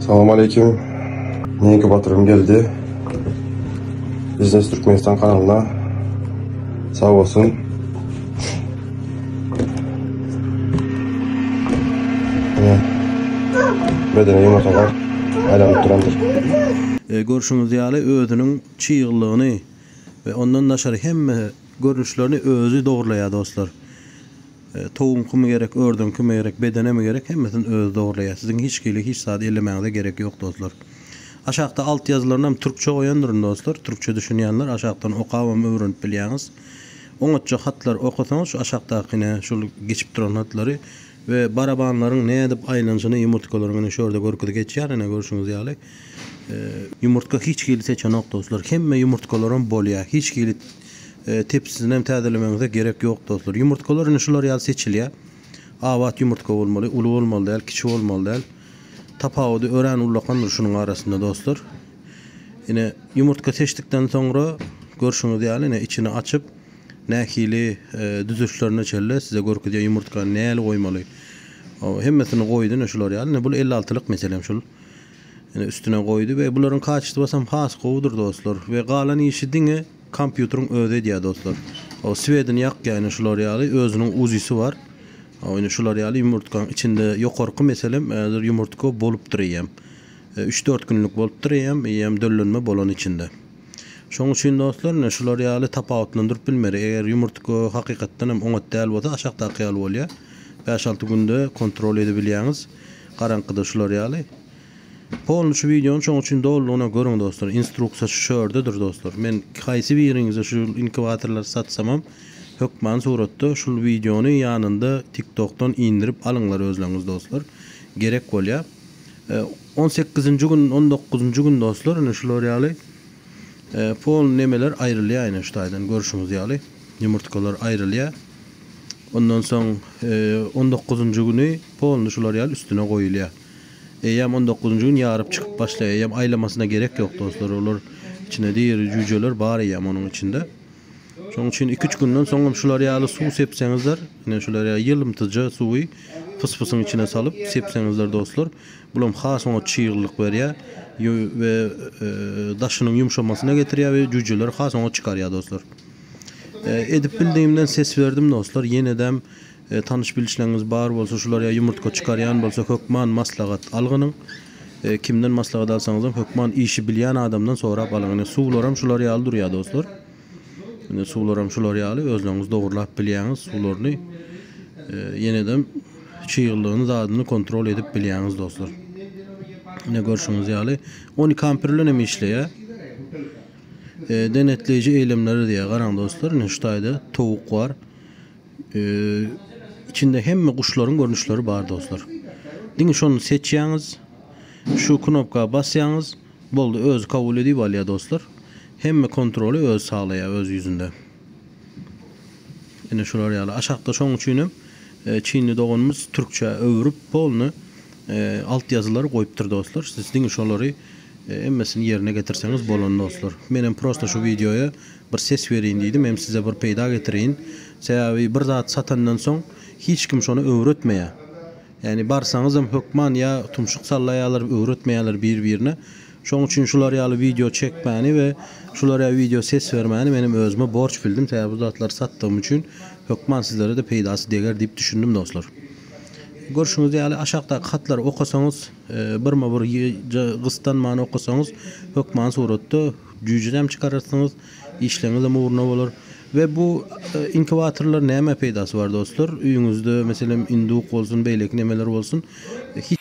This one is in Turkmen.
Salam aleýkim. Men inkubatorym geldi. Biznes Türkmenistan kanalyna sag bolsun. Bedene ýumurtalar aýlanyp durandyr. Görşüňiz ýaly özüniň çyglygyny we ondan daşary hemme görnüşlerini özi dogurlaýar dostlar. Towugyňkymy gerek, ördegiňkimi gerek, bedenemi gerek hemmesini özi dogurlaýar. Siziň hiç hili hiç zady ellemäňize gerek ýok dostlar. Aşakda alt ýazylarynam türkçe goýandyryn dostlar. Türkçe düşünýänler aşakdan okabam öwrenip bilýäňiz. Oňatja hatlary okasaňyz şu aşakdaky ine şul geçip duran hatlary we barabanlaryň nädip aýlanyşyny ýumurtgalaryň ine şu ýerde görkezip geçýär ine görşüňiz ýaly. Ýumurtga hiç hili seçenok dostlar. Hemme ýumurtgalaram bolýar. Hiç hili Tepsisinem täzelemegiňize gerek ýok dostlar. Ýumurtgalar ine şular ýaly seçilýär. Abat ýumurtga bolmaly, uly bolmaly däl, kiçi bolmaly däl. Tapawudy örän ullakandyr şunuň arasynda dostlar. Ine ýumurtga seçdikden soňra görşüňiz ýaly ine içini açyp nähili düzülişlerine çenli size görkezýär ýumurtgany nähili goýmaly. Hemmesini goýdy ine şular ýaly. Ine bul 56lyk meselem şul. Ine üstüne goýdy we bularyň kaçestwasam has gowudyr dostlar. We galan işi diňe kompýuteriň özi edýär dostlar. O swedini ýakýar ine şular ýaly özüniň uzisi bar. O ine şular ýaly ýumurtgaň içinde ýokarky meselem häzir ýumurtga bolupdyr eýýäm. 3-4 günlük bolupdyr eýýäm, eýýäm döllenme bolan içinde. Şoň üçin dostlar ine şular ýaly tapawutlandyryp bilmeli. Eger ýumurtga hakykatdan hem oňat däl bolsa aşakdaky ýaly bolýar. 5-6 günde kontrol edebilýäňiz. Garaňkyda şular ýaly. Polny şu wideony şoň üçin dolulygyna görüň dostlar. Instruksiýa şu şördedir dostlar. Men haýsy biriňize şu inkubatorlary satsamam hökman suratda şul wideony ýanynda tiktokdan indirip alyňlar özleriňiz dostlar. Gerek bolýar. On sekizinji gün, on dokuzynjy gün dostlar ine şular ýaly polny nemeler aýrylýar ine şu taýdan görşüňiz ýaly ýumurtgalar aýrylýar. Ondan soň on dokuzynjy güni polny şular ýaly üstüne goýulýar. Eýýäm on dokuzynjy gün ýaryp çykyp başlaýar. Eýýäm aýlamasyna gerek ýok dostlar. Olar içinde diri jüýjeler bar eýýäm onuň içinde. Şonuň üçin iki-üç günden soňam şular ýaly suw sepseňizler, ine şular ýaly ýylymtyja suwy pys-pysyň içine salyp sepseňizler dostlar, bulam has oňa çyglylyk berýär we daşynyň ýumşamasyna getirýär we jüýjeleri has oňat çykarýar dostlar. Edip bildigimden ses berdim dostlar. Ýenedem tanyş bilişleriňiz bar bolsa şular ýa ýumurtga çykarýan bolsa hökman maslahat algynyň. Kimden maslahat alsaňyzam hökman işi bilýän adamdan sorap alyň. Ine suwlaram şular ýaly durýar dostlar. Ine suwlaram şular ýaly özleriňiz dogurlap bilýäňiz suwlaryny. Ýenedem çyglygyny zadyny kontrol edip bilýäňiz dostlar. Ine görşüňiz ýaly 12 amper bilen hem işleýär. Denetleýji eýlemleri diýýär. Garaň dostlar, ine şu taýda towuk bar. Içinde hemme guşlaryň görnüşleri bar dostlar. Diňe şony seçýäňiz. Şu knopka basýaňyz. Boldy, özi kabul edip alýar dostlar. Hemme kontroly özi saglaýar öz ýüzünde. Ine şular ýaly. Aşakda şoň üçin hem çinli doganymyz türkçä öwrüp polny alt ýazylary goýupdyr dostlar. Siz diňe şolary Hemmesini ýerine getirseňiz bolany dostlar. Menem prosta şu wideoýa bir ses bereýin diýdim hem size bir peýda getireýin. Sebäbi bir zat satandan soň hiç kim şony öwretmeýär. Ýagny barsaňyzam hökman ýa tumşuk sallaýarlar öwretmeýärler bir birine. Şoň üçin şular ýaly wideo çekmäni we şular ýaly wideo ses bermäni menem özüme borç bildim. Sebäbi bu zatlary satdygym üçin hökman sizlere-de peýdasy deger diýip düşündim dostlar. Görşüňiz ýaly aşakdaky hatlary okasaňyz Birme-bir gysdanman okasaňyz, hökman suratda jüýjenem çykararsyňyz, işleriňizem ugruna bolar. We bu inkubatorlar nämä peýdasy bar dostlar? Öýüňizde meselem induk bolsun, beýleki nemeler bolsun, hiç.